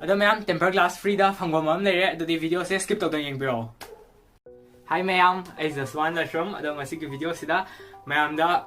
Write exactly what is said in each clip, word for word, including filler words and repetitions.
ꯑꯗꯣ ꯃꯌꯥꯝ, tempered glass free ꯗ ꯐꯪꯐꯝ ꯑꯃ ꯂꯩꯔꯦ, ꯑꯗꯨꯗꯤ video ꯁꯦ skip ꯇꯧꯗꯅ ꯌꯦꯡꯕꯤꯔꯣ꯫ Hi ꯃꯌꯥꯝ, ꯑꯩ ꯖꯁꯋꯥꯟ ꯂꯥꯏꯁ꯭ꯔꯝ꯫ ꯑꯗꯣ ꯉꯁꯤꯒꯤ video ꯁꯤꯗ ꯃꯌꯥꯝꯗ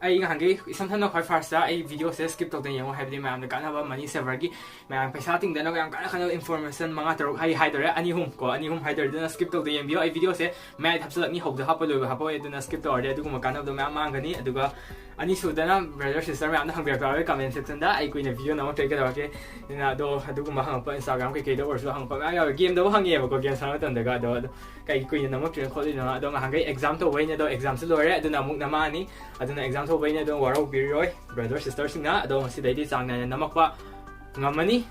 ꯑꯩ ꯉꯍꯥꯟꯒꯩ ꯏꯁꯝ ꯁꯝꯅ ꯈ꯭ꯋꯥꯏ first ꯇ ꯑꯩ video ꯁꯦ skip ꯇꯧꯗꯅ ꯌꯦꯡꯉꯣ, ꯍꯥꯏꯕꯗꯤ ꯃꯌꯥꯝꯗ ꯀꯥꯟꯅꯕ money saver ꯒꯤ, ꯃꯌꯥꯝ ꯄꯩꯁꯥ ꯇꯤꯡꯗꯅꯕ ꯌꯥꯝ ꯀꯥꯟꯅ ꯀꯥꯟꯅꯕ information ꯃꯉꯥ ꯇꯔꯨꯛ ꯑꯩ ꯍꯥꯏꯗꯣꯔꯦ, ꯑꯅꯤ ꯑꯍꯨꯝ ꯀꯣ, ꯑꯅꯤ ꯑꯍꯨꯝ ꯍꯥꯏꯗꯣꯔꯦ, ꯑꯗꯨꯅ skip ꯇꯧꯗꯅ ꯌꯦꯡꯕꯤꯌꯣ꯫ ꯑꯩ video ꯁꯦ ꯃꯌꯥꯏꯗ ꯍꯥꯞꯆꯤꯜꯂꯛꯅꯤ, ꯍꯧꯗ ꯍꯥꯞꯄ ꯂꯣꯏꯕ ꯍꯥꯞꯄ ꯑꯣꯏ, ꯑꯗꯨꯅ skip ꯇꯧꯔꯗꯤ ꯑꯗꯨꯒꯨꯝꯕ ꯀꯥꯟꯅꯕꯗꯣ ꯃꯌꯥꯝ ꯃꯥꯡꯒꯅꯤ꯫ ꯑꯗꯨꯒ ꯑꯅꯤꯁꯨꯗꯅ brother sister ꯃꯌꯥꯝꯅ ꯍꯪꯕꯤꯔꯛꯄ ꯌꯥꯎꯋꯦ comment section ꯗ, ꯑꯩ ꯀꯨꯏꯅ video ꯅꯝꯃꯛꯇ꯭ꯔꯦ ꯀꯩꯗꯧꯔꯒꯦ, ꯑꯗꯨꯅ ꯑꯗꯣ ꯑꯗꯨꯒꯨꯝꯕ ꯍꯪꯉꯛꯄ Instagram ꯀꯩꯀꯩꯗ ꯑꯣꯏꯔꯁꯨ ꯍꯪꯉꯛꯄ ꯃꯌꯥꯝ ꯌꯥꯎꯋꯦ, game ꯗꯕꯨ ꯍꯪꯉꯛꯑꯦꯕꯀꯣ, game ꯁꯥꯟꯅꯕ ꯃꯇꯝꯗꯒ꯫ ꯑꯗꯣ, ꯑꯗꯣ ꯀꯩ ꯀꯨꯏꯅ ꯅꯝꯃꯛꯇ꯭ꯔꯤꯅꯣ ꯈꯣꯠꯂꯤꯅꯣ, ꯑꯗꯣ ꯉꯍꯥꯟꯒꯩ exam ꯇꯧꯕꯩꯅꯦ, ꯑꯗꯣ exam ꯁꯨ ꯂꯣꯏꯔꯦ, ꯑꯗꯨꯅ ꯑꯃꯨꯛ ꯅꯝꯃꯛꯑꯅꯤ꯫ ꯑꯗꯨꯅ exam ꯇꯧꯕꯩꯅꯦ, ꯑꯗꯨꯝ ꯋꯥꯔꯧꯕꯤꯔꯣꯏ brother sister ꯁꯤꯡꯅ꯫ ꯑꯗꯣ ꯉꯁꯤꯗꯩꯗꯤ ꯆꯥꯡ ꯅꯥꯏꯅ ꯅꯝꯃꯛꯄ ꯉꯝꯃꯅꯤ꯫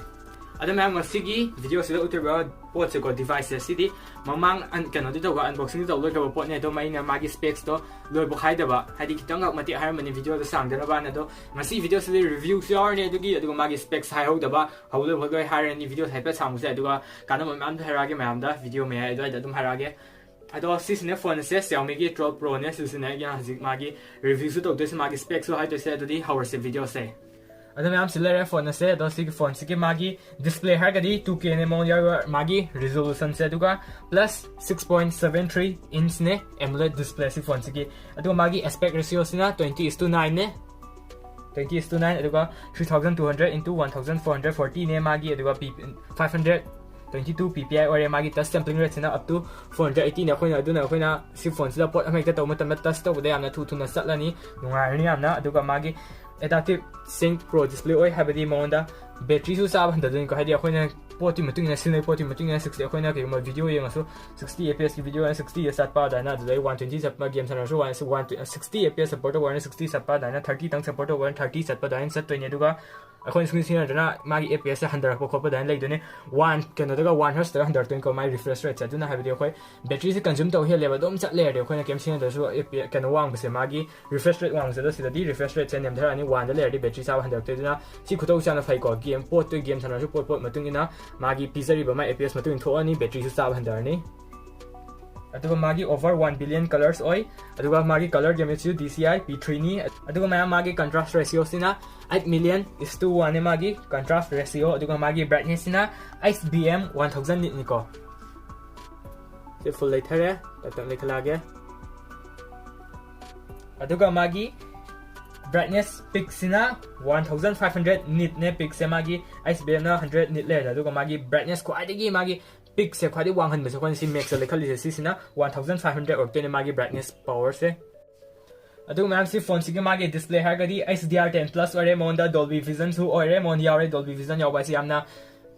ꯑꯗꯣ ꯃꯌꯥꯝ, ꯉꯁꯤꯒꯤ video ꯁꯤꯗ ꯎꯠꯇꯣꯏꯕ ꯄꯣꯠꯁꯦꯀꯣ, device ꯁꯦ, ꯁꯤꯗꯤ ꯃꯃꯥꯡ un- ꯀꯩꯅꯣꯗꯤ ꯇꯧꯕ, unboxing ꯗꯤ ꯇꯧ ꯂꯣꯏꯈ꯭ꯔꯕ ꯄꯣꯠꯅꯦ꯫ ꯑꯗꯣ ꯑꯩꯅ ꯃꯥꯒꯤ specs ꯇꯣ ꯂꯣꯏꯕ ꯈꯥꯏꯗꯕ, ꯍꯥꯏꯗꯤ ꯈꯤꯇꯪꯈꯛ ꯃꯇꯦꯛ ꯍꯥꯏꯔꯝꯕꯅꯤ video ꯗꯣ ꯁꯥꯡꯗꯅꯕꯅ꯫ ꯑꯗꯣ ꯉꯁꯤ video ꯁꯤꯗꯤ review ꯁꯨ ꯌꯥꯎꯔꯅꯤ ꯑꯗꯨꯒꯤ, ꯑꯗꯨꯒ ꯃꯥꯒꯤ specs ꯍꯥꯏꯍꯧꯗꯕ, ꯍꯧꯗꯕ ꯂꯣꯏ ꯍꯥꯏꯔꯅꯤ, video ꯁꯦ ꯍꯥꯏꯐꯦꯠ ꯁꯥꯡꯕꯁꯦ꯫ ꯑꯗꯨꯒ ꯀꯥꯟꯅꯕ ꯃꯌꯥꯝꯗꯣ ꯍꯥꯏꯔꯛꯑꯒꯦ ꯃꯌꯥꯝꯗ, video ꯃꯌꯥꯏ ꯑꯗꯨꯋꯥꯏꯗ ꯑꯗꯨꯝ ꯍꯥꯏꯔꯛꯑꯒꯦ꯫ ꯑꯗꯣ ꯁꯤꯁꯤꯅ phone ꯁꯦ Xiaomi ꯒꯤ twelve Pro ꯅꯦ, ꯁꯤꯁꯤꯅ ꯑꯩꯅ ꯍꯧꯖꯤꯛ ꯃꯥꯒꯤ review ꯁꯨ ꯇꯧꯗꯣꯏꯁꯦ, ꯃꯥꯒꯤ specs ꯁꯨ ꯍꯥꯏꯗꯣꯏꯁꯦ꯫ ꯑꯗꯨꯗꯤ ꯍꯧꯔꯁꯦ video ꯁꯦ꯫ ꯑꯗꯣ ꯃꯌꯥꯝ, ꯁꯤ ꯂꯩꯔꯦ phone ꯑꯁꯦ꯫ ꯑꯗꯣ ꯁꯤꯒꯤ phone ꯁꯤꯒꯤ ꯃꯥꯒꯤ display ꯍꯥꯏꯔꯒꯗꯤ two K ꯅꯦ ꯃꯉꯣꯟꯗ ꯌꯥꯎꯔꯤꯕ ꯃꯥꯒꯤ resolution ꯁꯦ, ꯑꯗꯨꯒ plus six point seven three inch ꯅꯦ AMOLED display ꯁꯤ phone ꯁꯤꯒꯤ꯫ ꯑꯗꯨꯒ ꯃꯥꯒꯤ aspect ratio ꯁꯤꯅ twenty is to nine ꯅꯦ, twenty is to nine, ꯑꯗꯨꯒ three thousand two hundred into one thousand four hundred forty ꯅꯦ ꯃꯥꯒꯤ, ꯑꯗꯨꯒ P five hundred twenty two P P I ꯑꯣꯏꯔꯦ꯫ ꯃꯥꯒꯤ touch sampling rate ꯁꯤꯅ up to four hundred eighty ꯅꯦ꯫ ꯑꯩꯈꯣꯏꯅ, ꯑꯗꯨꯅ ꯑꯩꯈꯣꯏꯅ ꯁꯤ phone ꯁꯤꯗ ꯄꯣꯠ ꯑꯃ ꯍꯦꯛꯇ ꯇꯧꯕ ꯃꯇꯝꯗ touch ꯇꯧꯕꯗ ꯌꯥꯝꯅ ꯊꯨ ꯊꯨꯅ ꯆꯠꯂꯅꯤ, ꯅꯨꯡꯉꯥꯏꯔꯅꯤ ꯌꯥꯝꯅ꯫ ꯑꯗꯨꯒ ꯃꯥꯒꯤ adaptive sync pro display ꯑꯣꯏ, ꯍꯥꯏꯕꯗꯤ ꯃꯉꯣꯟꯗ battery ꯁꯨ ꯆꯥꯕ ꯍꯟꯊꯗꯣꯏꯅꯤꯀꯣ, ꯍꯥꯏꯗꯤ ꯑꯩꯈꯣꯏꯅ ꯄꯣꯠꯇꯨꯒꯤ ꯃꯇꯨꯡ ꯏꯟꯅ ꯁꯤꯖꯤꯟꯅꯩ, ꯄꯣꯠꯇꯨꯒꯤ ꯃꯇꯨꯡ ꯏꯟꯅ sixty, ꯑꯩꯈꯣꯏꯅ ꯀꯩꯒꯨꯝꯕ video ꯌꯦꯡꯉꯁꯨ sixty F P S ꯀꯤ video ꯅ sixty ꯗ ꯆꯠꯄ ꯑꯗꯨꯃꯥꯏꯅ, ꯑꯗꯨꯗꯩ one twenty ꯆꯠꯄ game ꯁꯥꯟꯅꯔꯁꯨ one, one, sixty F P S support ꯇꯧꯕ ꯑꯣꯏꯔꯒꯅ sixty ꯆꯠꯄ ꯑꯗꯨꯃꯥꯏꯅ, thirty ꯇꯪ support ꯇꯧꯕ ꯑꯣꯏꯔꯒꯅ thirty ꯆꯠꯄ ꯑꯗꯨꯃꯥꯏꯅ ꯆꯠꯇꯣꯏꯅꯦ꯫ ꯑꯗꯨꯒ ꯑꯩꯈꯣꯏꯅ ꯁꯨꯡꯁꯤꯟ ꯁꯤꯖꯤꯟꯅꯗꯅ ꯃꯥꯒꯤ F P S ꯁꯦ ꯍꯟꯊꯔꯛꯄ ꯈꯣꯠꯄ ꯑꯗꯨꯃꯥꯏꯅ ꯂꯩꯗꯣꯏꯅꯦ꯫ One, ꯀꯩꯅꯣꯗꯒ one hertz ꯇꯒ ꯍꯟꯊꯔꯛꯇꯣꯏꯅꯤꯀꯣ ꯃꯥꯒꯤ refresh rate ꯁꯦ꯫ ꯑꯗꯨꯅ ꯍꯥꯏꯕꯗꯤ ꯑꯩꯈꯣꯏ battery ꯁꯦ consume ꯇꯧ ꯍꯦꯜꯂꯦꯕ, ꯑꯗꯨꯝ ꯆꯠ ꯂꯩꯔꯗꯤ ꯑꯩꯈꯣꯏꯅ ꯀꯩꯝ ꯁꯤꯖꯤꯟꯅꯗ꯭ꯔꯁꯨ F P, ꯀꯩꯅꯣ ꯋꯥꯡꯕꯁꯦ, ꯃꯥꯒꯤ refresh rate ꯋꯥꯡꯕꯁꯦ꯫ ꯑꯗꯣ ꯁꯤꯗꯗꯤ refresh rate ꯁꯦ ꯅꯦꯝꯊꯔꯛꯑꯅꯤ, one ꯗ ꯂꯩꯔꯗꯤ battery ꯆꯥꯕ ꯍꯟꯊꯔꯛꯇꯣꯏ꯫ ꯑꯗꯨꯅ ꯁꯤ ꯈꯨꯇꯧꯁꯦ ꯌꯥꯝꯅ ꯐꯩꯀꯣ, game, ꯄꯣꯠꯇꯨꯒꯤ game ꯁꯥꯟꯅꯔꯁꯨ ꯄꯣꯠ, ꯄꯣꯠ ꯃꯇꯨꯡ ꯏꯟꯅ ꯃꯥꯒꯤ ꯄꯤꯖꯔꯤꯕ ꯃꯥꯒꯤ F P S ꯃꯇꯨꯡ ꯏꯟꯅ ꯊꯣꯛꯑꯅꯤ, battery ꯁꯨ ꯆꯥꯕ ꯍꯟꯊꯔꯅꯤ꯫ ꯑꯗꯨꯒ ꯃꯥꯒꯤ over one billion colors ꯑꯣꯏ꯫ ꯑꯗꯨꯒ ꯃꯥꯒꯤ color gamut ꯁꯨ D C I P three ꯅꯤ꯫ ꯑꯗꯨꯒ ꯃꯌꯥꯝ ꯃꯥꯒꯤ contrast ratio ꯁꯤꯅ eight million is to one ꯅꯦ ꯃꯥꯒꯤ contrast ratio꯫ ꯑꯗꯨꯒ ꯃꯥꯒꯤ brightness ꯁꯤꯅ ISBM one thousand nit ꯅꯤꯀꯣ꯫ ꯁꯤ full ꯂꯩꯊꯔꯦ, ꯇꯞ ꯇꯞꯅ ꯂꯩꯈꯠꯂꯛꯑꯒꯦ꯫ ꯑꯗꯨꯒ ꯃꯥꯒꯤ brightness peak ꯁꯤꯅ one thousand five hundred nit ꯅꯦ꯫ Peak ꯁꯦ ꯃꯥꯒꯤ ISBM ꯅ hundred nit ꯂꯩꯔꯦ꯫ ꯑꯗꯨꯒ ꯃꯥꯒꯤ brightness ꯈ꯭ꯋꯥꯏꯗꯒꯤ ꯃꯥꯒꯤ peak ꯁꯦ ꯈ꯭ꯋꯥꯏꯗꯒꯤ ꯋꯥꯡꯍꯟꯕꯁꯦ ꯑꯩꯈꯣꯏꯅ ꯁꯤ max ꯇ ꯂꯩꯈꯠꯂꯤꯁꯦ, ꯁꯤꯁꯤꯅ one thousand five hundred ꯑꯣꯏꯔꯛꯇꯣꯏꯅꯦ ꯃꯥꯒꯤ brightness power ꯁꯦ꯫ ꯑꯗꯨꯒ ꯃꯌꯥꯝ ꯁꯤ phone ꯁꯤꯒꯤ ꯃꯥꯒꯤ display ꯍꯥꯏꯔꯒꯗꯤ H D R ten plus ꯑꯣꯏꯔꯦ, ꯃꯉꯣꯟꯗ Dolby Vision ꯁꯨ ꯑꯣꯏꯔꯦ, ꯃꯉꯣꯟꯗ ꯌꯥꯎꯔꯦ꯫ Dolby Vision ꯌꯥꯎꯕ ꯍꯥꯏꯁꯤ ꯌꯥꯝꯅ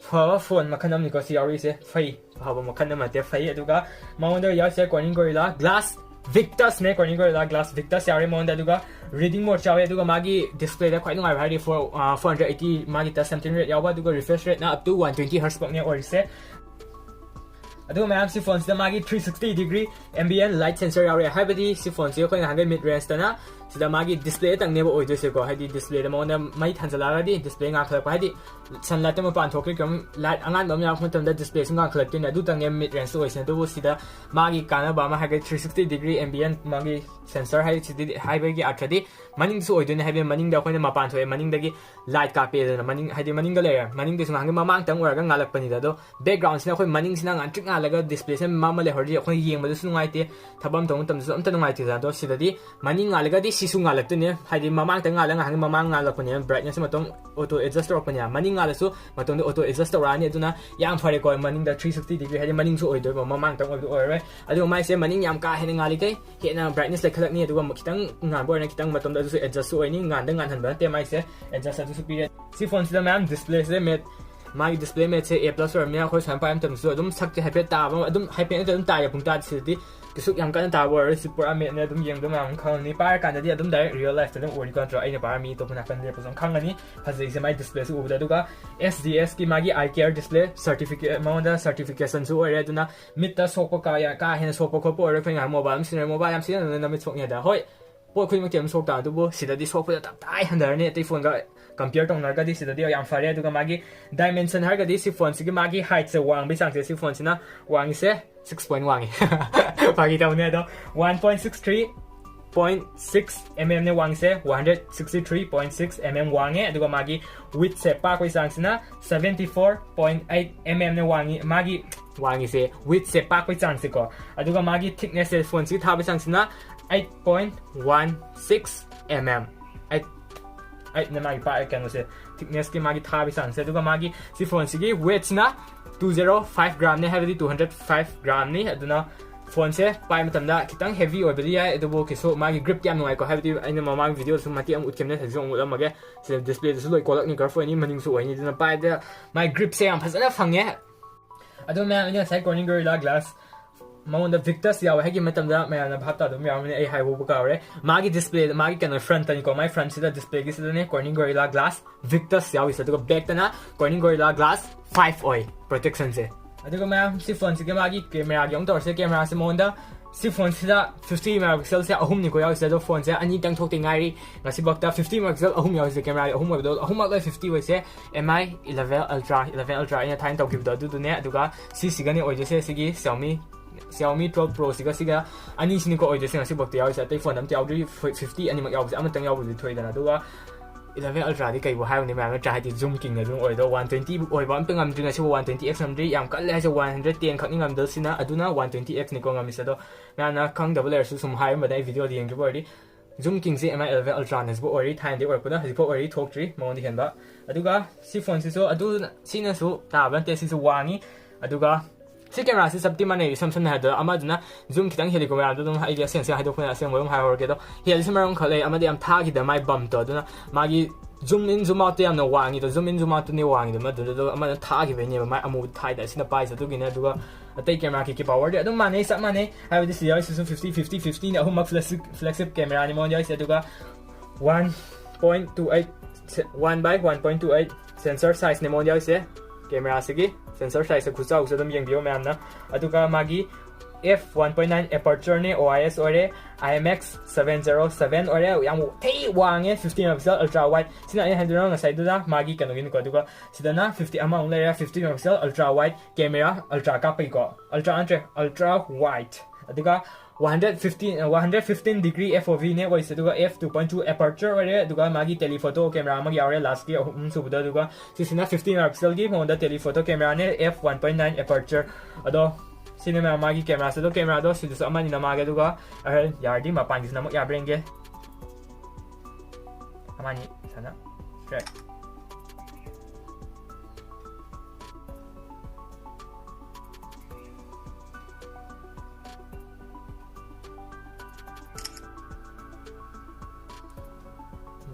ꯐꯕ phone ꯃꯈꯜ ꯑꯃꯅꯤꯀꯣ ꯁꯤ ꯌꯥꯎꯔꯤꯁꯦ꯫ ꯐꯩ, ꯐꯕ ꯃꯈꯜ ꯑꯃ ꯅꯠꯇꯦ, ꯐꯩ꯫ ꯑꯗꯨꯒ ꯃꯉꯣꯟꯗ ꯌꯥꯎꯔꯤꯁꯦ Corning Gorilla Glass Victus ꯅꯦ, Corning Gorilla Glass Victus ꯌꯥꯎꯔꯦ ꯃꯉꯣꯟꯗ꯫ ꯑꯗꯨꯒ reading mode ꯌꯥꯎꯋꯦ꯫ ꯑꯗꯨꯒ ꯃꯥꯒꯤ display ꯗ ꯈ꯭ꯋꯥꯏ ꯅꯨꯡꯉꯥꯏꯕ ꯍꯥꯏꯔꯗꯤ four, ꯑ, four hundred eighty ꯃꯥꯒꯤ touch sampling rate ꯌꯥꯎꯕ, ꯑꯗꯨꯒ refresh rate ꯅ up to one twenty hertz ꯐꯥꯎꯅꯦ ꯑꯣꯏꯔꯤꯁꯦ꯫ ꯑꯗꯨꯒ ꯃꯌꯥꯝ ꯁꯤ phone ꯁꯤꯗ ꯃꯥꯒꯤ three sixty degree ambient light sensor ꯌꯥꯎꯔꯦ꯫ ꯍꯥꯏꯕꯗꯤ ꯁꯤ phone ꯁꯤ ꯑꯩꯈꯣꯏ ꯅꯍꯥꯟꯒꯩ mid range ꯇꯅ ꯁꯤꯗ ꯃꯥꯒꯤ display ꯇꯪꯅꯦꯕ ꯑꯣꯏꯗꯣꯏꯁꯦꯀꯣ꯫ ꯍꯥꯏꯗꯤ display ꯗ ꯃꯉꯣꯟꯗ ꯃꯩ ꯊꯥꯟꯖꯜꯂꯛꯑꯒꯗꯤ display ꯉꯥꯟꯈꯠꯂꯛꯄ, ꯍꯥꯏꯗꯤ sunlight ꯇ ꯃꯄꯥꯟ ꯊꯣꯛꯈ꯭ꯔꯦ, ꯀꯩꯅꯣꯝ light ꯑꯉꯥꯟꯕ ꯑꯃ ꯌꯥꯎꯔꯛꯄ ꯃꯇꯝꯗ display ꯁꯨ ꯉꯥꯟꯈꯠꯂꯛꯇꯣꯏꯅꯦ꯫ ꯑꯗꯨꯇꯪꯅꯦ mid range ꯇ ꯑꯣꯏꯁꯦ꯫ ꯑꯗꯨꯕꯨ ꯁꯤꯗ ꯃꯥꯒꯤ ꯀꯥꯟꯅꯕ ꯑꯃ ꯍꯥꯏꯔꯒꯗꯤ three sixty degree ambient ꯃꯥꯒꯤ sensor ꯍꯥꯏꯁꯤꯗꯤ, ꯍꯥꯏꯕꯒꯤ ꯑꯔꯊꯗꯤ ꯃꯅꯤꯡꯁꯨ ꯑꯣꯏꯗꯣꯏꯅꯦ꯫ ꯍꯥꯏꯕꯗꯤ ꯃꯅꯤꯡꯗ ꯑꯩꯈꯣꯏꯅ ꯃꯄꯥꯟ ꯊꯣꯛꯑꯦ, ꯃꯅꯤꯡꯗꯒꯤ light ꯀꯥꯞꯄꯦꯗꯅ, ꯃꯅꯤꯡ, ꯍꯥꯏꯗꯤ ꯃꯅꯤꯡꯗ ꯂꯩꯔꯦ, ꯃꯅꯤꯡꯗꯁꯨ ꯉꯥꯏꯍꯥꯛꯀꯤ ꯃꯃꯥꯡꯇꯪ ꯑꯣꯏꯔꯒ ꯉꯥꯜꯂꯛꯄꯅꯤꯗ꯫ ꯑꯗꯣ background ꯁꯤꯅ ꯑꯩꯈꯣꯏ ꯃꯅꯤꯡꯁꯤꯅ ꯉꯥꯟꯇ꯭ꯔꯤꯛ ꯉꯥꯜꯂꯒ display ꯁꯦ ꯃꯝꯃ ꯂꯩꯍꯧꯔꯗꯤ ꯑꯩꯈꯣꯏ ꯌꯦꯡꯕꯗꯁꯨ ꯅꯨꯡꯉꯥꯏꯇꯦ, ꯊꯕꯛ ꯑꯃ ꯇꯧꯕ ꯃꯇꯝꯗꯁꯨ ꯑꯝꯇ ꯅꯨꯡꯉꯥꯏꯇꯦꯗꯅ꯫ ꯑꯗꯣ ꯁꯤꯗꯗꯤ ꯃꯅꯤꯡ ꯉꯥꯜꯂꯒꯗꯤ ꯁꯤꯁꯨ ꯉꯥꯜꯂꯛꯇꯣꯏꯅꯦ, ꯍꯥꯏꯗꯤ ꯃꯃꯥꯡꯗ ꯉꯥꯜꯂꯒ ꯉꯥꯏꯍꯥꯛꯀꯤ ꯃꯃꯥꯡ ꯉꯥꯜꯂꯛꯄꯅꯦ, brightness ꯃꯇꯣꯝ auto adjust ꯇꯧꯔꯛꯄꯅꯦ꯫ ꯃꯅꯤꯡ ꯉꯥꯜꯂꯁꯨ ꯃꯇꯣꯝꯗ auto adjust ꯇꯧꯔꯛꯑꯅꯤ꯫ ꯑꯗꯨꯅ ꯌꯥꯝ ꯐꯔꯦꯀꯣ, ꯃꯅꯤꯡꯗ three sixty degree, ꯍꯥꯏꯗꯤ ꯃꯅꯤꯡꯁꯨ ꯑꯣꯏꯗꯣꯏꯕ, ꯃꯃꯥꯡꯇꯪ ꯑꯣꯏꯕꯗꯣ ꯑꯣꯏꯔꯔꯣꯏ꯫ ꯑꯗꯨꯒ ꯃꯥꯏꯁꯦ ꯃꯅꯤꯡ ꯌꯥꯝ ꯀꯥ ꯍꯦꯟꯅ ꯉꯥꯜꯂꯤꯈꯩ ꯍꯦꯟꯅ brightness ꯂꯩꯈꯠꯂꯛꯅꯤ, ꯑꯗꯨꯒ ꯑꯃꯨꯛ ꯈꯤꯇꯪ ꯉꯥꯟꯕ ꯑꯣꯏꯔꯒꯅ ꯈꯤꯇꯪ ꯃꯇꯣꯝꯗ ꯑꯗꯨꯁꯨ adjust ꯁꯨ ꯑꯣꯏꯅꯤ, ꯉꯥꯟꯗ ꯉꯥꯟꯍꯟꯕ ꯅꯠꯇꯦ ꯃꯥꯏꯁꯦ, adjust ꯑꯗꯨꯁꯨ ꯄꯤꯔꯦ꯫ ꯁꯤ phone ꯁꯤꯗ ꯃꯌꯥꯝ display ꯁꯤꯗ matte, ꯃꯥꯒꯤ display matte say A plus ꯑꯣꯏꯔꯕꯅꯤꯅ ꯑꯩꯈꯣꯏ ꯁꯨꯃꯥꯏꯅ ꯄꯥꯏꯕ ꯃꯇꯝꯗꯁꯨ ꯑꯗꯨꯝ ꯁꯛꯁꯦ ꯍꯥꯏꯐꯦꯠ ꯇꯥꯕ, ꯑꯗꯨꯝ ꯍꯥꯏꯐꯦꯠ ꯅꯠꯇ꯭ꯔ ꯑꯗꯨꯝ ꯇꯥꯏꯌꯦ ꯄꯨꯡꯇꯥꯗ꯫ ꯁꯤꯗꯗꯤ ꯀꯩꯁꯨ ꯌꯥꯝ ꯀꯟꯅ ꯇꯥꯕ ꯑꯣꯏꯔꯣꯏ, ꯁꯤ ꯄꯨꯔꯥ matte ꯅꯦ, ꯑꯗꯨꯝ ꯌꯦꯡꯕꯗ ꯃꯌꯥꯝ ꯈꯪꯉꯅꯤ꯫ ꯄꯥꯏꯔꯀꯥꯟꯗꯗꯤ ꯑꯗꯨꯝ direct real life ꯇ ꯑꯗꯨꯝ ꯎꯔꯅꯤꯀꯣ, ꯅꯠꯇ꯭ꯔꯣ? ꯑꯩꯅ ꯄꯥꯏꯔ ꯃꯤ ꯑꯇꯣꯞꯄ ꯅꯥꯀꯟ ꯂꯦꯞꯄꯁꯨ ꯑꯗꯨꯝ ꯈꯪꯉꯅꯤ ꯐꯖꯩꯁꯦ ꯃꯥꯏ display ꯁꯤ ꯎꯕꯗ꯫ ꯑꯗꯨꯒ S D S ꯀꯤ ꯃꯥꯒꯤ eye care display certificate, ꯃꯉꯣꯟꯗ certification ꯁꯨ ꯑꯣꯏꯔꯦ꯫ ꯑꯗꯨꯅ ꯃꯤꯠꯇ ꯁꯣꯛꯄ ꯀꯥ, ꯀꯥ ꯍꯦꯟꯅ ꯁꯣꯛꯄ ꯈꯣꯠꯄ ꯑꯣꯏꯔꯣꯏ꯫ ꯑꯩꯈꯣꯏ ꯉꯥꯏꯍꯥꯛ mobile ꯑꯃ ꯁꯤꯖꯤꯟꯅꯔꯦ, mobile ꯌꯥꯝ ꯁꯤꯖꯤꯟꯅꯕꯅꯤꯅ ꯃꯤꯠ ꯁꯣꯛꯅꯤ ꯍꯥꯏꯗ, ꯍꯣꯏ, ꯄꯣꯠ ꯈꯨꯗꯤꯡꯃꯛꯇꯤ ꯑꯗꯨꯝ ꯁꯣꯛ ꯇꯥꯕ, ꯑꯗꯨꯕꯨ ꯁꯤꯗꯗꯤ ꯁꯣꯛꯄꯗ ꯇꯞꯇꯥꯏ ꯍꯟꯊꯔꯅꯤ ꯑꯇꯩ phone ꯒ compare ꯇꯧꯅꯔꯒꯗꯤ꯫ ꯁꯤꯗꯗꯤ ꯌꯥꯝ ꯐꯔꯦ꯫ ꯑꯗꯨꯒ ꯃꯥꯒꯤ dimension ꯍꯥꯏꯔꯒꯗꯤ ꯁꯤ phone ꯁꯤꯒꯤ ꯃꯥꯒꯤ height ꯁꯦ ꯋꯥꯡꯕꯒꯤ ꯆꯥꯡꯁꯦ, ꯁꯤ phone ꯁꯤꯅ ꯋꯥꯡꯉꯤꯁꯦ six point ꯋꯥꯡꯉꯤ꯫ ꯐꯥꯒꯤ ꯇꯧꯅꯦ ꯑꯗꯣ, one point six three point six mm ꯅꯦ ꯋꯥꯡꯁꯦ, one hundred sixty three point six mm ꯋꯥꯡꯉꯦ꯫ ꯑꯗꯨꯒ ꯃꯥꯒꯤ width ꯁꯦ, ꯄꯥꯛꯄꯒꯤ ꯆꯥꯡꯁꯤꯅ seventy four point eight mm ꯅꯦ ꯋꯥꯡꯉꯤ꯫ ꯃꯥꯒꯤ ꯋꯥꯡꯉꯤꯁꯦ width ꯁꯦ, ꯄꯥꯛꯄꯒꯤ ꯆꯥꯡꯁꯦꯀꯣ꯫ ꯑꯗꯨꯒ ꯃꯥꯒꯤ thickness ꯁꯦ, ꯐꯣꯟꯁꯤꯒꯤ ꯊꯥꯕꯒꯤ ꯆꯥꯡꯁꯤꯅ eight point one six mm꯫ Eight, eight ꯅ ꯃꯥꯒꯤ ꯄꯥꯛ ꯀꯩꯅꯣꯁꯦ, thickness ꯀꯤ ꯃꯥꯒꯤ ꯊꯥꯕꯒꯤ ꯆꯥꯡꯁꯦ꯫ ꯑꯗꯨꯒ ꯃꯥꯒꯤ ꯁꯤ ꯐꯣꯟꯁꯤꯒꯤ weight ꯁꯤꯅ two zero five gram ꯅꯦ, ꯍꯥꯏꯕꯗꯤ two hundred five gram ꯅꯤ꯫ ꯑꯗꯨꯅ ꯐꯣꯟꯁꯦ ꯄꯥꯏ ꯃꯇꯝꯗ ꯈꯤꯇꯪ heavy ꯑꯣꯏꯕꯗꯤ ꯌꯥꯏ, ꯑꯗꯨꯕꯨ ꯀꯩꯁꯨ, ꯃꯥꯒꯤ grip ꯇꯤ ꯌꯥꯝ ꯅꯨꯡꯉꯥꯏꯀꯣ꯫ ꯍꯥꯏꯕꯗꯤ ꯑꯩꯅ ꯃꯃꯥꯡ video ꯗꯁꯨ ꯃꯇꯦꯛ ꯑꯃ ꯎꯠꯈꯤꯕꯅꯦ, ꯍꯧꯖꯤꯛꯁꯨ ꯑꯃꯨꯛ ꯎꯠꯂꯝꯃꯒꯦ꯫ ꯁꯤꯗ display ꯗꯁꯨ ꯂꯣꯏ ꯀꯣꯜꯂꯛꯅꯤ, curve ꯑꯣꯏꯅꯤ, ꯃꯅꯤꯡꯁꯨ ꯑꯣꯏꯅꯤ꯫ ꯑꯗꯨꯅ ꯄꯥꯏꯕꯗ ꯃꯥꯒꯤ grip ꯁꯦ ꯌꯥꯝ ꯐꯖꯅ ꯐꯪꯉꯦ꯫ ꯑꯗꯣ ꯃꯌꯥꯝ, ꯑꯩꯅ ꯉꯁꯥꯏ Corning Gorilla Glass ꯃꯉꯣꯟꯗ Victus ꯌꯥꯎꯋꯦ ꯍꯥꯏꯈꯤꯕ ꯃꯇꯝꯗ ꯃꯌꯥꯝꯅ ꯚꯥꯞ ꯇꯥꯗꯕ ꯌꯥꯎꯔꯝꯃꯅꯤ, ꯑꯩ ꯍꯥꯏꯍꯧꯕ ꯀꯥꯎꯔꯦ꯫ ꯃꯥꯒꯤ display, ꯃꯥꯒꯤ ꯀꯩꯅꯣ, front ꯇꯅꯤꯀꯣ, ꯃꯥꯏ front ꯁꯤꯗ display ꯒꯤꯁꯤꯗꯅꯦ Corning Gorilla Glass Victus ꯌꯥꯎꯔꯤꯁꯦ꯫ ꯑꯗꯨꯒ back ꯇꯅ Corning Gorilla Glass five ꯑꯣꯏ protection ꯁꯦ꯫ ꯑꯗꯨꯒ ꯃꯌꯥꯝ, ꯁꯤ ꯐꯣꯟꯁꯤꯒꯤ ꯃꯥꯒꯤ camera ꯒꯤ ꯑꯃꯨꯛ ꯇꯧꯔꯁꯦ꯫ Camera ꯁꯦ ꯃꯉꯣꯟꯗ, ꯁꯤ ꯐꯣꯟꯁꯤꯗ fifty megapixel ꯁꯦ ꯑꯍꯨꯝꯅꯤꯀꯣ ꯌꯥꯎꯔꯤꯁꯦ, ꯑꯗꯣ ꯐꯣꯟꯁꯦ ꯑꯅꯤꯇꯪ ꯊꯣꯛꯇ ꯉꯥꯏꯔꯤ꯫ ꯉꯁꯤꯐꯥꯎꯗ fifty megapixel ꯑꯍꯨꯝ ꯌꯥꯎꯔꯤꯁꯦ, camera ꯒꯤ ꯑꯍꯨꯝ ꯑꯣꯏꯕꯗꯣ, ꯑꯍꯨꯝꯃꯛ ꯂꯣꯏ fifty ꯑꯣꯏꯁꯦ꯫ M I eleven Ultra, eleven Ultra ꯑꯩꯅ ꯊꯥꯏꯅ ꯇꯧꯈꯤꯕꯗꯣ ꯑꯗꯨꯗꯨꯅꯦ꯫ ꯑꯗꯨꯒ ꯁꯤꯁꯤꯒꯅꯦ ꯑꯣꯏꯗꯣꯏꯁꯦ, ꯁꯤꯒꯤ Xiaomi, Xiaomi twelve Pro ꯁꯤꯒ, ꯁꯤꯒ ꯑꯅꯤꯁꯤꯅꯤꯀꯣ ꯑꯣꯏꯗꯣꯏꯁꯦ ꯉꯁꯤꯐꯥꯎꯗ ꯌꯥꯎꯔꯤꯁꯦ꯫ ꯑꯇꯩ ꯐꯣꯟ ꯑꯝꯇ ꯌꯥꯎꯗ꯭ꯔꯤ, fifty ꯑꯅꯤꯃꯛ ꯌꯥꯎꯕꯁꯦ, ꯑꯃꯇꯪ ꯌꯥꯎꯕꯗꯤ ꯊꯣꯛꯏꯗꯅ꯫ ꯑꯗꯨꯒ eleven Ultra ꯗꯤ ꯀꯩꯕꯨ ꯍꯥꯏꯔꯨꯅꯤ ꯃꯌꯥꯝ ꯅꯠꯇ꯭ꯔꯥ, ꯍꯥꯏꯗꯤ zoom king ꯅ ꯑꯗꯨꯝ ꯑꯣꯏꯗꯣ꯫ One twenty ꯑꯣꯏꯕ ꯑꯝꯇ ꯉꯝꯗ꯭ꯔꯤ ꯉꯁꯤꯐꯥꯎ, one twenty X ꯉꯝꯗ꯭ꯔꯤ꯫ ꯌꯥꯝ ꯀꯜꯂꯦ ꯍꯥꯏꯁꯦ, one hundred ten ꯈꯛꯅꯤ ꯉꯝꯗꯧꯁꯤꯅ, ꯑꯗꯨꯅ one twenty X ꯅꯤꯀꯣ ꯉꯝꯃꯤꯁꯦ꯫ ꯑꯗꯣ ꯃꯌꯥꯝꯅ ꯈꯪꯗꯕ ꯂꯩꯔꯁꯨ ꯁꯨꯝ ꯍꯥꯏꯔꯝꯕꯗ, ꯑꯩ video ꯗ ꯌꯦꯡꯗ꯭ꯔꯤꯕ ꯑꯣꯏꯔꯗꯤ, zoom king say M I eleven Ultra ꯅꯁꯨ ꯑꯣꯏꯔꯤ, ꯊꯥꯏꯅꯗꯤ ꯑꯣꯏꯔꯛꯄꯗ, ꯍꯧꯖꯤꯛꯐꯥꯎ ꯑꯣꯏꯔꯤ, ꯊꯣꯛꯇ꯭ꯔꯤ ꯃꯉꯣꯟꯗ ꯍꯦꯟꯕ꯫ ꯑꯗꯨꯒ ꯁꯤ ꯐꯣꯟꯁꯤꯁꯨ ꯑꯗꯨ, ꯁꯤꯅꯁꯨ ꯇꯥꯕ ꯅꯠꯇꯦ, ꯁꯤꯁꯨ ꯋꯥꯡꯉꯤ꯫ ꯑꯗꯨꯒ ꯁꯤ camera ꯁꯤ ꯆꯞꯇꯤ ꯃꯥꯟꯅꯩ, ꯏꯁꯝ ꯁꯝꯅ ꯍꯥꯏꯔꯕꯗ꯫ ꯑꯃꯗꯨꯅ zoom ꯈꯤꯇꯪ ꯍꯦꯜꯂꯤꯀꯣ ꯃꯌꯥꯝꯗꯣ, ꯑꯗꯨꯝ ꯑꯩꯗꯤ ꯑꯁꯦꯡ ꯑꯁꯦꯡ ꯍꯥꯏꯗꯣꯛꯄꯅ ꯑꯁꯦꯡꯕ ꯑꯗꯨꯝ ꯍꯥꯏꯍꯧꯔꯒꯦ꯫ ꯑꯗꯣ ꯍꯦꯜꯂꯤꯁꯦ ꯃꯔꯝ ꯈꯔ ꯂꯩ꯫ ꯑꯃꯗꯤ ꯌꯥꯝ ꯊꯥꯈꯤꯗ ꯃꯥꯏ bump ꯇꯣ, ꯑꯗꯨꯅ ꯃꯥꯒꯤ zoom in zoom out ꯇꯣ ꯌꯥꯝꯅ ꯋꯥꯡꯉꯤꯗꯣ, zoom in zoom out ꯇꯨꯅꯦ ꯋꯥꯡꯉꯤꯗꯣ, ꯃꯗꯨꯗ ꯑꯗꯣ ꯑꯃꯅ ꯊꯥꯈꯤꯕꯩꯅꯦꯕ ꯃꯥꯏ ꯑꯃꯨꯕ ꯊꯥꯏꯗ, ꯑꯁꯤꯅ ꯄꯥꯏꯁꯦ ꯑꯗꯨꯒꯤꯅꯦ꯫ ꯑꯗꯨꯒ ꯑꯇꯩ camera ꯀꯤ power ꯗꯤ ꯑꯗꯨꯝ ꯃꯥꯟꯅꯩ, ꯆꯞ ꯃꯥꯟꯅꯩ꯫ ꯍꯥꯏꯕꯗꯤ ꯁꯤ ꯌꯥꯎꯔꯤꯁꯤꯁꯨ fifty fifty fifty ꯅꯤ, ꯑꯍꯨꯝꯃꯛ flagship, flagship camera ꯅꯤ ꯃꯉꯣꯟꯗ ꯌꯥꯎꯔꯤꯁꯦ꯫ ꯑꯗꯨꯒ one point two eight, one by one point two eight sensor size ꯅꯦ ꯃꯉꯣꯟꯗ ꯌꯥꯎꯔꯤꯁꯦ꯫ Camera ꯁꯤꯒꯤ sensor size ꯁꯦ ꯈꯨꯆꯥꯎꯁꯦ ꯑꯗꯨꯝ ꯌꯦꯡꯕꯤꯌꯣ ꯃꯌꯥꯝꯅ꯫ ꯑꯗꯨꯒ ꯃꯥꯒꯤ F one point nine aperture ꯅꯦ, O I S ꯑꯣꯏꯔꯦ, I M X seven zero seven ꯑꯣꯏꯔꯦ, ꯌꯥꯝ ꯊꯤ ꯋꯥꯡꯉꯦ꯫ Fifty megapixel ultra wide, ꯁꯤꯅ ꯑꯩꯅ ꯍꯥꯏꯗꯣꯏꯅꯣ ꯉꯁꯥꯏꯗꯨꯗ ꯃꯥꯒꯤ ꯀꯩꯅꯣꯒꯤꯅꯤꯀꯣ꯫ ꯑꯗꯨꯒ ꯁꯤꯗꯅ fifty ꯑꯃꯃꯨꯛ ꯂꯩꯔꯦ, fifty megapixel ultra wide camera, ultra ꯀꯥꯞꯄꯒꯤꯀꯣ, ultra ꯅꯠꯇ꯭ꯔꯦ, ultra wide꯫ ꯑꯗꯨꯒ one hundred fifteen, one hundred fifteen degree F O V ꯅꯦ ꯑꯣꯏꯁꯦ, ꯑꯗꯨꯒ F two point two aperture ꯑꯣꯏꯔꯦ, ꯑꯗꯨꯒ ꯃꯥꯒꯤ telephoto camera ꯑꯃ ꯌꯥꯎꯔꯦ last ꯀꯤ ꯑꯍꯨꯝ ꯁꯨꯕꯗ, ꯑꯗꯨꯒ ꯁꯤꯁꯤꯅ fifty megapixel ꯒꯤ ꯃꯉꯣꯟꯗ telephoto camera ꯅꯦ, F one point nine aperture꯫ ꯑꯗꯣ ꯁꯤꯅ ꯃꯌꯥꯝ ꯃꯥꯒꯤ camera ꯁꯦ, ꯑꯗꯣ camera ꯗꯣ ꯁꯤꯗꯁꯨ ꯑꯃꯅꯤ ꯅꯃꯥꯒꯦ, ꯑꯗꯨꯒ ꯑꯍꯜ ꯌꯥꯔꯗꯤ ꯃꯄꯥꯟꯒꯤꯁꯤꯅ ꯑꯃꯨꯛ ꯌꯥꯕ꯭ꯔꯥ ꯌꯦꯡꯒꯦ꯫ ꯑꯃꯅꯤ ꯁꯥꯟꯅ ꯇ꯭ꯔꯦ꯫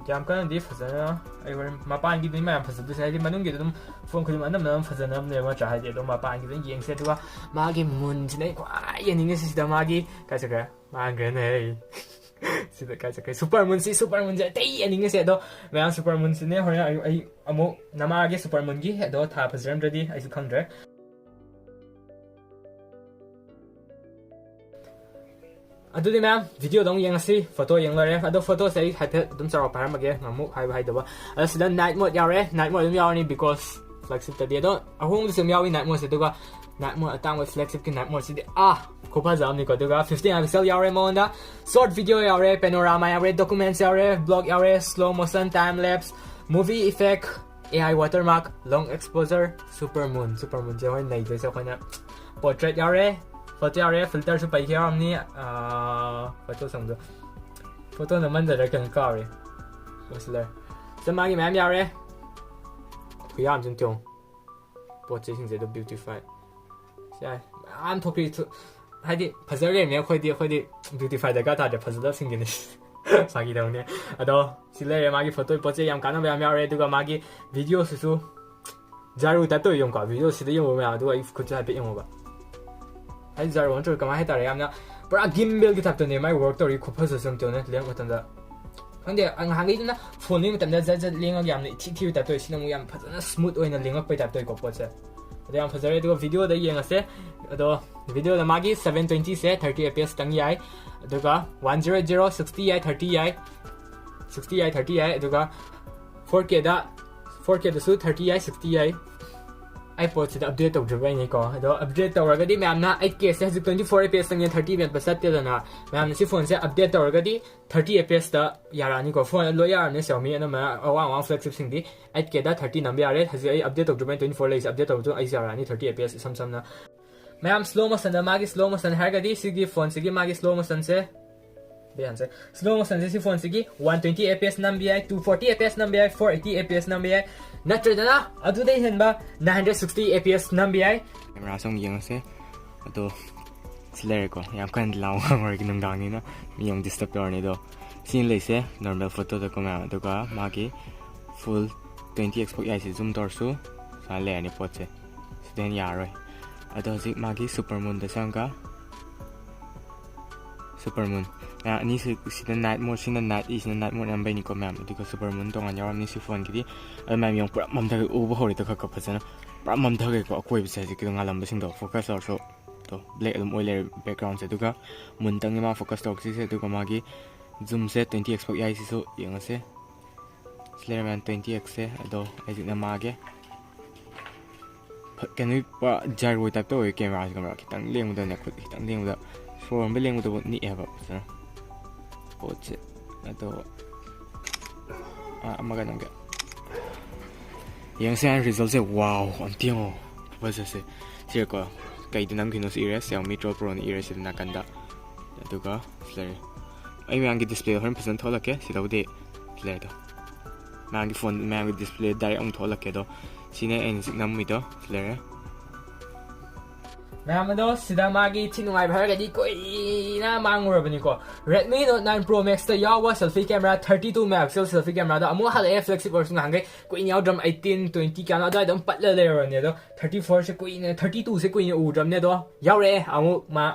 ꯌꯥꯝ ꯀꯟꯅꯗꯤ ꯐꯖꯅ ꯑꯩ ꯍꯣꯔꯦꯟ ꯃꯄꯥꯟꯒꯤꯗꯨꯅꯤ ꯃꯌꯥꯝ ꯐꯖꯗꯣꯏꯁꯦ, ꯍꯥꯏꯗꯤ ꯃꯅꯨꯡꯒꯤꯗ ꯑꯗꯨꯝ phone ꯈꯨꯗꯤꯡꯃꯛ ꯑꯅꯝꯕꯅ ꯑꯗꯨꯝ ꯐꯖꯅꯕꯅꯦꯕ ꯅꯠꯇ꯭ꯔꯥ? ꯍꯥꯏꯗꯤ ꯑꯗꯨꯝ ꯃꯄꯥꯟꯒꯤꯗ ꯌꯦꯡꯁꯦ꯫ ꯑꯗꯨꯒ ꯃꯥꯒꯤ moon ꯁꯤꯅ ꯑꯩ ꯈ꯭ꯋꯥꯏ ꯌꯦꯡꯅꯤꯡꯉꯤꯁꯦ, ꯁꯤꯗ ꯃꯥꯒꯤ ꯀꯥꯏ ꯆꯠꯈ꯭ꯔꯦ? ꯃꯥꯡꯈ꯭ꯔꯦꯅꯦ꯫ ꯁꯤꯗ ꯀꯥꯏ ꯆꯠꯈ꯭ꯔꯦ? Super moon ꯁꯤ, super moon ꯁꯦ ꯑꯇꯩ ꯌꯦꯡꯅꯤꯡꯉꯤꯁꯦ꯫ ꯑꯗꯣ ꯃꯌꯥꯝ super moon ꯁꯤꯅꯦ ꯍꯣꯔꯦꯟ ꯑꯩ, ꯑꯩ ꯑꯃꯨꯛ ꯅꯃꯥꯒꯦ super moon ꯒꯤ꯫ ꯑꯗꯣ ꯊꯥ ꯐꯖꯔꯝꯗ꯭ꯔꯗꯤ ꯑꯩꯁꯨ ꯈꯪꯗ꯭ꯔꯦ꯫ ꯑꯗꯨꯗꯤ ꯃꯌꯥꯝ video ꯗꯣ ꯑꯃꯨꯛ ꯌꯦꯡꯉꯁꯤ꯫ Photo ꯌꯦꯡ ꯂꯣꯏꯔꯦ꯫ ꯑꯗꯣ photo ꯁꯦ ꯑꯩ ꯍꯥꯏꯐꯦꯠ ꯑꯗꯨꯝ ꯆꯥꯎꯔꯥꯛꯄ ꯍꯥꯏꯔꯝꯃꯒꯦ, ꯑꯃꯨꯛ ꯍꯥꯏꯕ ꯍꯥꯏꯗꯕ꯫ ꯑꯗꯣ ꯁꯤꯗ night mode ꯌꯥꯎꯔꯦ, night mode ꯑꯗꯨꯝ ꯌꯥꯎꯔꯅꯤ because flagship ꯇꯗꯤ꯫ ꯑꯗꯣ ꯑꯍꯣꯡꯕꯁꯨ ꯑꯗꯨꯝ ꯌꯥꯎꯏ night mode ꯁꯦ꯫ ꯑꯗꯨꯒ night mode ꯑꯇꯥꯡꯕ flagship ꯀꯤ night mode ꯁꯤꯗꯤ ꯑꯥ ꯈꯨꯐꯖ ꯑꯃꯅꯤꯀꯣ꯫ ꯑꯗꯨꯒ fifty megapixel ꯌꯥꯎꯔꯦ ꯃꯉꯣꯟꯗ, short video ꯌꯥꯎꯔꯦ, panorama ꯌꯥꯎꯔꯦ, documents ꯌꯥꯎꯔꯦ, vlog ꯌꯥꯎꯔꯦ, slow motion, time lapse, movie effect, A I watermark, long exposure, super moon, super moon ꯁꯦ ꯍꯣꯏ ꯅꯩꯗꯣꯏꯁꯦ ꯑꯩꯈꯣꯏꯅ꯫ Portrait ꯌꯥꯎꯔꯦ, photo ꯌꯥꯎꯔꯦ, filter ꯁꯨ ꯄꯩꯈꯤ ꯌꯥꯎꯔꯝꯅꯤ꯫ ꯑꯥ, photo ꯁꯪꯗꯣ, photo ꯅꯝꯃꯟꯗꯔ ꯀꯩꯅꯣ ꯀꯥꯎꯔꯦ꯫ ꯂꯣꯏꯁꯤꯜꯂꯦ꯫ ꯁꯤꯗ ꯃꯥꯒꯤ ꯃꯌꯥꯝ ꯌꯥꯎꯔꯦ꯫ ꯈꯨꯌꯥꯝꯁꯤꯡ ꯇꯣꯡ꯫ ꯄꯣꯠ ꯆꯩꯁꯤꯡꯁꯦ ꯑꯗꯨꯝ beautify꯫ ꯁꯤ ꯌꯥꯏ꯫ ꯃꯌꯥꯝ ꯊꯣꯛꯄꯤ ꯊꯣ-, ꯍꯥꯏꯗꯤ ꯐꯖꯔꯦꯅꯦ ꯑꯩꯈꯣꯏꯗꯤ, ꯑꯩꯈꯣꯏꯗꯤ beautify ꯗꯔꯀꯥꯔ ꯇꯥꯗꯦ, ꯐꯖꯗꯕꯁꯤꯡꯒꯤꯅꯤ꯫ ꯐꯥꯒꯤ ꯇꯧꯅꯦ꯫ ꯑꯗꯣ ꯁꯤ ꯂꯩꯔꯦ ꯃꯥꯒꯤ photo, ꯄꯣꯠ ꯆꯩ ꯌꯥꯝ ꯀꯥꯟꯅꯕ ꯌꯥꯝ ꯌꯥꯎꯔꯦ꯫ ꯑꯗꯨꯒ ꯃꯥꯒꯤ video ꯁꯤꯁꯨ ꯖꯥꯔꯨ type ꯇꯧꯋꯤ ꯌꯦꯡꯉꯨꯀꯣ, video ꯁꯤꯗ ꯌꯦꯡꯉꯨꯕ ꯃꯌꯥꯝ, ꯑꯗꯨꯒ ꯑꯩ ꯈꯨꯠꯁꯦ ꯍꯥꯏꯐꯦꯠ ꯌꯦꯡꯉꯨꯕ꯫ ꯍꯥꯏꯗꯤ ꯖꯥꯔꯨ ꯅꯠꯇ꯭ꯔꯒ ꯀꯃꯥꯏ ꯍꯥꯏꯇꯥꯔꯦ, ꯌꯥꯝꯅ ꯄꯨꯔꯥ gimbal ꯒꯤ type ꯇꯅꯦ ꯃꯥꯏ work ꯇꯧꯔꯤ ꯈꯨꯐꯖꯁꯦ ꯑꯃ ꯇꯧꯅꯦ ꯂꯦꯡꯉꯛ ꯃꯇꯝꯗ꯫ ꯈꯪꯗꯦ, ꯉꯍꯥꯟꯈꯩꯗꯨꯅ phone ꯂꯦꯡꯕ ꯃꯇꯝꯗ ꯖꯠ ꯖꯠ ꯂꯦꯡꯉꯒ ꯌꯥꯝꯅ ꯏꯊꯤ ꯊꯤꯕ type ꯇꯧꯋꯤ, ꯁꯤꯅ ꯑꯃꯨꯛ ꯌꯥꯝ ꯐꯖꯅ smooth ꯑꯣꯏꯅ ꯂꯦꯡꯉꯛꯄꯩ type ꯇꯧꯋꯤꯀꯣ ꯄꯣꯠꯁꯦ꯫ ꯑꯗꯣ ꯌꯥꯝ ꯐꯖꯔꯦ꯫ ꯑꯗꯨꯒ video ꯗ ꯌꯦꯡꯉꯁꯦ꯫ ꯑꯗꯣ video ꯗ ꯃꯥꯒꯤ seven twenty ꯁꯦ thirty F P S ꯇꯪ ꯌꯥꯏ, ꯑꯗꯨꯒ one zero zero sixty ꯌꯥꯏ, thirty ꯌꯥꯏ, sixty ꯌꯥꯏ, thirty ꯌꯥꯏ, ꯑꯗꯨꯒ four K ꯗ, four K ꯗꯁꯨ thirty ꯌꯥꯏ, sixty ꯌꯥꯏ꯫ ꯑꯩ ꯄꯣꯠꯁꯤꯗ ꯑꯞꯗꯦꯠ ꯇꯧꯗ꯭ꯔꯤꯕꯩꯅꯤꯀꯣ꯫ ꯑꯗꯣ ꯑꯞꯗꯦꯠ ꯇꯧꯔꯒꯗꯤ ꯃꯌꯥꯝꯅ ꯑꯩꯠ ꯀꯦꯁꯦ ꯍꯧꯖꯤꯛ twenty four F P S ꯇꯪꯅꯦ, thirty ꯃꯦꯠꯄ ꯆꯠꯇꯦꯗꯅ꯫ ꯃꯌꯥꯝꯅ ꯁꯤ ꯐꯣꯟꯁꯦ ꯑꯞꯗꯦꯠ ꯇꯧꯔꯒꯗꯤ thirty F P S ꯇ ꯌꯥꯔꯛꯑꯅꯤꯀꯣ꯫ ꯐꯣꯟ ꯂꯣꯏ ꯌꯥꯔꯅꯤ, Xiaomi ꯑꯅꯝꯕꯅ ꯑꯋꯥꯡ ꯑꯋꯥꯡ flagship ꯁꯤꯡꯗꯤ eight K ꯗ thirty ꯅꯝꯕ ꯌꯥꯔꯦ꯫ ꯍꯧꯖꯤꯛ ꯑꯩ ꯑꯞꯗꯦꯠ ꯇꯧꯗ꯭ꯔꯤꯕꯩ twenty four ꯂꯩꯔꯤꯁꯦ, ꯑꯞꯗꯦꯠ ꯇꯧꯕꯗꯨ ꯑꯩꯁꯦ ꯌꯥꯔꯛꯑꯅꯤ thirty F P S ꯏꯁꯝ ꯁꯝꯅ꯫ ꯃꯌꯥꯝ slow motion ꯗ, ꯃꯥꯒꯤ slow motion ꯍꯥꯏꯔꯒꯗꯤ ꯁꯤꯒꯤ ꯐꯣꯟꯁꯤꯒꯤ ꯃꯥꯒꯤ slow motion ꯁꯦ, ꯕꯦꯟꯁꯦ, slow motion ꯁꯦ ꯁꯤ ꯐꯣꯟꯁꯤꯒꯤ one twenty F P S ꯅꯝꯕ ꯌꯥꯏ, two forty F P S ꯅꯝꯕ ꯌꯥꯏ, four eighty F P S ꯅꯝꯕ ꯌꯥꯏ, ꯅꯠꯇ꯭ꯔꯒꯅ ꯑꯗꯨꯗꯩ ꯍꯦꯟꯕ nine hundred sixty F P S ꯅꯝꯕ ꯌꯥꯏ꯫ ꯀꯦꯃꯦꯔꯥꯁꯨ ꯑꯃꯨꯛ ꯌꯦꯡꯉꯁꯦ꯫ ꯑꯗꯣ ꯁꯤ ꯂꯩꯔꯦꯀꯣ, ꯌꯥꯝ ꯀꯟꯅ ꯂꯥꯎ ꯉꯥꯡꯉꯔꯣꯏꯒꯦ, ꯅꯨꯡꯗꯥꯡꯅꯤꯅ ꯃꯤ ꯑꯃꯨꯛ disturb ꯇꯧꯔꯅꯤ꯫ ꯑꯗꯣ ꯁꯤꯅ ꯂꯩꯁꯦ normal photo ꯗꯀꯣ ꯃꯌꯥꯝ, ꯑꯗꯨꯒ ꯃꯥꯒꯤ full twenty X ꯐꯥꯎ ꯌꯥꯏꯁꯦ, zoom ꯇꯧꯔꯁꯨ ꯁꯨꯃꯥꯏꯅ ꯂꯩꯔꯅꯤ ꯄꯣꯠꯁꯦ, ꯁꯤꯗꯩ ꯍꯦꯟꯅ ꯌꯥꯔꯔꯣꯏ꯫ ꯑꯗꯣ ꯍꯧꯖꯤꯛ ꯃꯥꯒꯤ super moon ꯗ ꯆꯪꯉꯒ, super moon, ꯃꯌꯥꯝ ꯑꯅꯤꯁꯤ, ꯁꯤꯗ night mode, ꯁꯤꯅ night, ꯁꯤꯅ night mode ꯅꯝꯕꯩꯅꯤꯀꯣ ꯃꯌꯥꯝ꯫ ꯑꯗꯨꯒ super moon ꯇꯣꯉꯥꯟ ꯌꯥꯎꯔꯝꯅꯤ ꯁꯤ ꯐꯣꯟꯒꯤꯗꯤ꯫ ꯑꯗꯣ ꯃꯌꯥꯝ ꯌꯦꯡꯉꯨ, ꯄꯨꯔꯥ ꯃꯝꯊꯈꯩ, ꯎꯕ ꯍꯧꯔꯦ ꯈꯔ ꯈꯔ ꯐꯖꯅ꯫ ꯄꯨꯔꯥ ꯃꯝꯊꯈꯩꯀꯣ, ꯑꯀꯣꯏꯕꯁꯦ ꯍꯧꯖꯤꯛꯀꯤꯗꯣ ꯉꯥꯜꯂꯝꯕꯁꯤꯡꯗꯣ꯫ Focus ꯇꯧꯔꯁꯨ ꯑꯗꯣ black ꯑꯗꯨꯝ ꯑꯣꯏ ꯂꯩꯔꯦ background ꯁꯦ꯫ ꯑꯗꯨꯒ moon ꯇꯪꯅꯤ ꯃꯥ focus ꯇꯧꯔꯛꯇꯣꯏꯁꯦ꯫ ꯑꯗꯨꯒ ꯃꯥꯒꯤ zoom ꯁꯦ twenty X ꯐꯥꯎ ꯌꯥꯏ, ꯁꯤꯁꯨ ꯌꯦꯡꯉꯁꯦ꯫ ꯁꯤ ꯂꯩꯔꯦ ꯃꯌꯥꯝ twenty X ꯁꯦ꯫ ꯑꯗꯣ ꯑꯩ ꯍꯧꯖꯤꯛ ꯅꯝꯃꯛꯑꯒꯦ꯫ ꯐ-, ꯀꯩꯅꯣ, ꯄꯨꯔꯥ gyro type ꯇꯧꯋꯦ ꯀꯦꯃꯦꯔꯥꯁꯦ, ꯈꯪꯕ꯭ꯔꯥ? ꯈꯤꯇꯪ ꯂꯦꯡꯕꯗꯅꯦ, ꯈꯨꯠ ꯈꯤꯇꯪ ꯂꯦꯡꯕꯗ, ꯁꯣꯔ ꯍꯣꯟꯕ ꯂꯦꯡꯕꯗꯕꯨ ꯅꯤꯛꯑꯦ ꯍꯥꯏꯕ ꯐꯖꯅ ꯄꯣꯠꯁꯦ꯫ ꯑꯗꯣ, ꯑꯥ, ꯑꯃꯒ ꯅꯝꯒꯦ꯫ ꯌꯦꯡꯁꯦ ꯍꯥꯏꯅ result ꯁꯦ꯫ Wow, ꯑꯝꯇ ꯌꯦꯡꯉꯣ꯫ ꯐꯖꯁꯦ꯫ ꯁꯤꯔꯦꯀꯣ꯫ ꯀꯩꯗ ꯅꯝꯈꯤꯅꯣ ꯁꯤ ꯏꯔꯦ, Xiaomi twelve Pro ꯅ ꯏꯔꯦ ꯁꯤꯗ ꯅꯥꯀꯟꯗ꯫ ꯑꯗꯨꯒ ꯁꯤ ꯂꯩꯔꯦ꯫ ꯑꯩ ꯃꯌꯥꯝꯒꯤ display ꯗ ꯍꯣꯔꯦꯟ ꯐꯖꯅ ꯊꯣꯛꯍꯜꯂꯛꯀꯦ꯫ ꯁꯤꯗꯕꯨꯗꯤ ꯁꯤ ꯂꯩꯔꯦ ꯑꯗꯣ꯫ ꯃꯌꯥꯝꯒꯤ ꯐꯣꯟ, ꯃꯌꯥꯝꯒꯤ display direct ꯑꯃꯨꯛ ꯊꯣꯛꯍꯜꯂꯛꯀꯦ ꯑꯗꯣ꯫ ꯁꯤꯅꯦ ꯑꯩꯅ ꯍꯧꯖꯤꯛ ꯅꯝꯃꯤꯗꯣ꯫ ꯁꯤ ꯂꯩꯔꯦ꯫ ꯃꯌꯥꯝ ꯑꯗꯣ, ꯁꯤꯗ ꯃꯥꯒꯤ ꯊꯤ ꯅꯨꯡꯉꯥꯏꯕ ꯍꯥꯏꯔꯒꯗꯤ ꯀꯨꯏꯅ ꯃꯥꯡꯉꯨꯔꯕꯅꯤꯀꯣ꯫ Redmi Note nine Pro Max ꯇ ꯌꯥꯎꯕ selfie camera, thirty two megapixel selfie camera ꯗꯣ ꯑꯃꯨꯛ ꯍꯜꯂꯛꯑꯦ, flagship ꯑꯣꯏꯔꯁꯨ꯫ ꯅꯍꯥꯟꯈꯩ ꯀꯨꯏꯅ ꯌꯥꯎꯗ꯭ꯔꯝ, eighteen, twenty ꯀꯌꯥꯅꯣ ꯑꯗꯨꯋꯥꯏꯗ ꯑꯗꯨꯝ ꯄꯠꯂ ꯂꯩꯔꯕꯅꯦ꯫ ꯑꯗꯣ thirty four ꯁꯦ ꯀꯨꯏꯅ, thirty two ꯁꯦ ꯀꯨꯏꯅ ꯎꯗ꯭ꯔꯕꯅꯦ꯫ ꯑꯗꯣ ꯌꯥꯎꯔꯛꯑꯦ ꯑꯃꯨꯛ ꯃꯥ,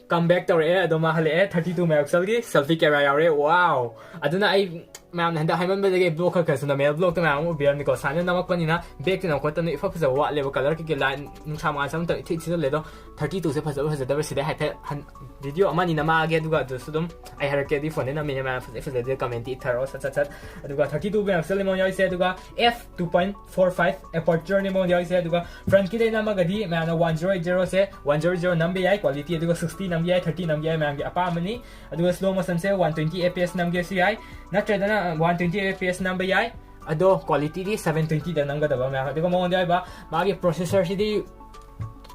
come back ꯇꯧꯔꯛꯑꯦ꯫ ꯑꯗꯣ ꯃꯥ ꯍꯜꯂꯛꯑꯦ, thirty two megapixel ꯒꯤ selfie camera ꯌꯥꯎꯔꯛꯑꯦ꯫ Wow! ꯑꯗꯨꯅ ꯑꯩ ꯃꯌꯥꯝꯅ ꯍꯟꯗꯛ ꯍꯥꯏꯃꯟꯕꯗꯒꯤ ꯕ꯭ꯂꯣꯛ ꯈꯔ ꯈꯔꯁꯨ ꯅꯝꯃꯦ, ꯕ꯭ꯂꯣꯛꯇ ꯃꯌꯥꯝ ꯑꯃ ꯎꯕꯤꯔꯝꯅꯤꯀꯣ꯫ ꯁꯨꯃꯥꯏꯅ ꯅꯝꯃꯛꯄꯅꯤꯅ ꯕꯦꯛꯇꯅ ꯈꯣꯠꯇꯅ ꯏꯐ ꯐꯖꯕ ꯋꯥꯠꯂꯦꯕ, ꯀꯂꯔ ꯀꯩꯀꯩ ꯂꯥꯏꯟ ꯅꯨꯡꯁꯥ ꯃꯉꯥꯜ ꯆꯪꯉꯛꯇ ꯏꯊꯤ ꯊꯤꯖꯜꯂꯦ꯫ ꯑꯗꯣ ꯊꯥꯔꯇꯤ ꯇꯨꯁꯦ ꯐꯖꯕ ꯐꯖꯗꯕ ꯁꯤꯗꯩ ꯍꯥꯏꯐꯦꯠ ꯍꯟ ꯚꯤꯗꯤꯑꯣ ꯑꯃꯅꯤ ꯅꯝꯃꯛꯑꯒꯦ, ꯑꯗꯨꯒ ꯑꯗꯨꯁꯨ ꯑꯗꯨꯝ ꯑꯩ ꯍꯥꯏꯔꯛꯀꯦ꯫ ꯑꯗꯨꯒꯤ ꯐꯣꯟꯗꯩ ꯅꯝꯃꯤꯅꯦ ꯃꯌꯥꯝ, ꯐꯖꯩ ꯐꯖꯗꯦ ꯀꯃꯦꯟꯇꯤ ꯏꯊꯔꯛꯑꯣ ꯁꯠ ꯁꯠ ꯁꯠ꯫ ꯑꯗꯨꯒ ꯊꯥꯔꯇꯤ ꯇꯨ ꯃꯦꯒꯥ ꯄꯤꯛꯁꯦꯜꯅꯤ ꯃꯉꯣꯟꯗ ꯌꯥꯎꯔꯤꯁꯦ, ꯑꯗꯨꯒ F two point four five ꯑꯦꯄꯔꯆꯔꯅꯤ ꯃꯉꯣꯟꯗ ꯌꯥꯎꯔꯤꯁꯦ꯫ ꯑꯗꯨꯒ ꯐ꯭ꯔꯟꯠꯀꯤꯗ ꯅꯝꯃꯒꯗꯤ ꯃꯌꯥꯝꯅ ꯋꯥꯟ ꯖꯤꯔꯣ ꯑꯩꯠ ꯖꯤꯔꯣꯁꯦ ꯋꯥꯟ ꯖꯤꯔꯣ ꯖꯤꯔꯣ ꯅꯝꯕ ꯌꯥꯏ, ꯀ꯭ꯋꯥꯂꯤꯇꯤ, ꯑꯗꯨꯒ ꯁꯤꯛꯁꯇꯤ ꯅꯝꯕ ꯌꯥꯏ, ꯊꯥꯔꯇꯤ ꯅꯝꯕ ꯌꯥꯏ, ꯃꯌꯥꯝꯒꯤ ꯑꯄꯥꯝꯕꯅꯤ꯫ ꯑꯗꯨꯒ ꯁ꯭ꯂꯣ ꯃꯣꯁꯟꯁꯦ one twenty F P S ꯅꯝꯒꯦꯁꯨ ꯌꯥꯏ, ꯅꯠꯇ꯭ꯔꯒꯅ one twenty F P S ꯅꯝꯕ ꯌꯥꯏ꯫ ꯑꯗꯣ ꯀ꯭ꯋꯥꯂꯤꯇꯤꯗꯤ ꯁꯚꯦꯟ ꯇ꯭ꯋꯦꯟꯇꯤꯗ ꯅꯝꯒꯗꯕ ꯃꯌꯥꯝ꯫ ꯑꯗꯨꯒ ꯃꯉꯣꯟꯗ ꯌꯥꯎꯔꯤꯕ ꯃꯥꯒꯤ ꯄ꯭ꯔꯣꯁꯦꯁꯔꯁꯤꯗꯤ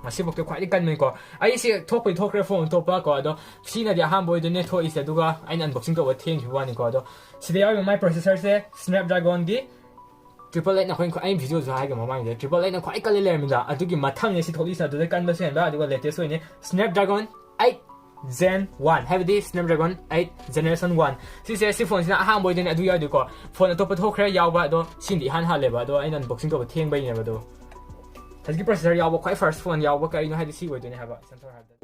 ꯉꯁꯤꯐꯥꯎꯗ ꯈ꯭ꯋꯥꯏꯗꯒꯤ ꯀꯟꯕꯅꯤꯀꯣ꯫ ꯑꯩꯁꯦ ꯊꯣꯛꯄꯨꯗꯤ ꯊꯣꯛꯈ꯭ꯔꯦ ꯐꯣꯟ ꯑꯇꯣꯞꯄ ꯀꯣ, ꯑꯗꯣ ꯁꯤꯅꯗꯤ ꯑꯍꯥꯟꯕ ꯑꯣꯏꯗꯣꯏꯅꯦ ꯊꯣꯛꯏꯁꯦ꯫ ꯑꯗꯨꯒ ꯑꯩꯅ ꯑꯟꯕꯣꯛꯁꯤꯡ ꯇꯧꯕ ꯊꯦꯡꯈꯤꯕ ꯋꯥꯅꯤꯀꯣ꯫ ꯑꯗꯣ ꯁꯤꯗ ꯌꯥꯎꯔꯤꯕ ꯃꯥꯏ ꯄ꯭ꯔꯣꯁꯦꯁꯔꯁꯦ ꯁ꯭ꯅꯦꯞꯗ꯭ꯔꯥꯒꯣꯟꯒꯤ ꯇ꯭ꯔꯤꯄꯜ ꯑꯩꯠꯅ, ꯑꯩꯈꯣꯏ, ꯑꯩꯅ ꯚꯤꯗꯤꯑꯣꯁꯨ ꯍꯥꯏꯒ ꯃꯃꯥꯡꯒꯤꯗ, ꯇ꯭ꯔꯤꯄꯜ ꯑꯩꯠꯅ ꯈ꯭ꯋꯥꯏ ꯀꯜꯂ ꯂꯩꯔꯝꯃꯤꯗ, ꯑꯗꯨꯒꯤ ꯃꯊꯪꯅꯦ ꯁꯤ ꯊꯣꯛꯂꯤꯁꯤꯅ, ꯑꯗꯨꯗꯩ ꯀꯟꯕꯁꯨ ꯍꯦꯟꯕ꯫ ꯑꯗꯨꯒ ꯂꯦꯇꯦꯁ ꯑꯣꯏꯅ ꯁ꯭ꯅꯦꯞꯗ꯭ꯔꯥꯒꯣꯟ ꯑꯩꯠ ꯖꯦꯟ ꯋꯥꯟ, ꯍꯥꯏꯕꯗꯤ ꯁ꯭ꯅꯦꯞꯗ꯭ꯔꯥꯒꯣꯟ ꯑꯩꯠ ꯖꯦꯅꯦꯔꯦꯁꯟ ꯋꯥꯟ꯫ ꯁꯤꯁꯦ ꯁꯤ ꯐꯣꯟꯁꯤꯅ ꯑꯍꯥꯟꯕ ꯑꯣꯏꯗꯣꯏꯅꯦ ꯑꯗꯨ ꯌꯥꯎꯗꯣꯏꯀꯣ꯫ ꯐꯣꯟ ꯑꯇꯣꯞꯄ ꯊꯣꯛꯈ꯭ꯔꯦ ꯌꯥꯎꯕ, ꯑꯗꯣ ꯁꯤꯅꯗꯤ ꯏꯍꯥꯟ ꯍꯥꯜꯂꯦꯕ꯫ ꯑꯗꯣ ꯑꯩꯅ ꯑꯟꯕꯣꯛꯁꯤꯡ ꯇꯧꯕ ꯊꯦꯡꯕꯩꯅꯦꯕ꯫ ꯑꯗꯣ ꯍꯧꯖꯤꯛꯀꯤ ꯄ꯭ꯔꯣꯁꯦꯁꯔ ꯌꯥꯎꯕ ꯈ꯭ꯋꯥꯏ ꯐꯥꯔꯁ ꯐꯣꯟ ꯌꯥꯎꯕ ꯀꯔꯤꯅꯣ ꯍꯥꯏꯗꯤ ꯁꯤ ꯑꯣꯏꯗꯣꯏꯅꯦ ꯍꯥꯏꯕ, ꯁꯦꯝꯁꯪ ꯍꯥꯏꯕꯗ꯫